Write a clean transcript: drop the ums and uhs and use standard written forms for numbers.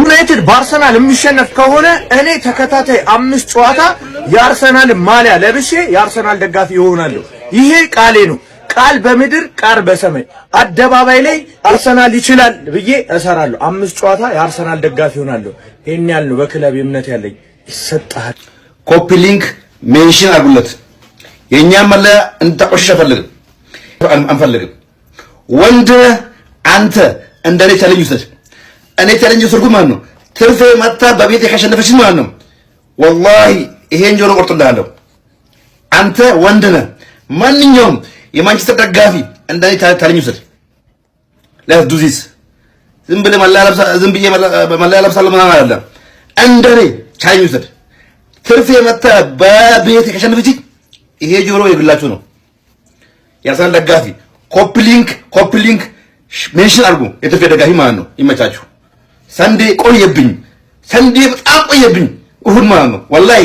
ዩናይትድ በአርሰናል የሚሸነፍ ከሆነ እኔ ተከታታይ 5 ጨዋታ የአርሰናል ማሊያ ለብሼ የአርሰናል ደጋፊ ይሆናለሁ። ይሄ ቃሌ ነው። ቃል በምድር ቃል በሰማይ። አደባባይ ላይ አርሰናል ይችላል ብዬ እሰራለሁ። 5 ጨዋታ የአርሰናል ደጋፊ ይሆናለሁ። ይሄን ያህል ነው በክለብ እምነት ያለኝ። ይሰጣል። Copy link፣ mention አድርጉለት። የእኛም መለያ እንድታቆሽሽ አንፈልግም አንፈልግም። ወንድ አንተ እንደኔ challenge ውሰድ። እኔ challenge ወሰድኩት ማለት ነው። ትርፌ መታ በቤት ካሸነፈችን ማለት ነው። ወላሂ ይሄን ጆሮ ቆርጥልሃለሁ። አንተ ወንድ ነህ። ማንኛውም የማንቸስተር ደጋፊ እንደኔ challenge ውሰድ። Let's do this። ዝም ብለህ መለያ ለብሳ ዝም ብዬ መለያ ለብሳለሁ ምናምን አይደለም። እንደኔ challenge ውሰድ። ትርፌ መታ በቤት ካሸነፈች ይሄ ጆሮ የግላችሁ ነው። የአርሰናል ደጋፊ copy link፣ copy link፣ mention አድርጉ። የትርፌ ደጋፊ ማለት ነው። ይመቻችሁ። Sunday ቆየብኝ። Sunday በጣም ቆየብኝ። እሁድ ማለት ነው። ወላሂ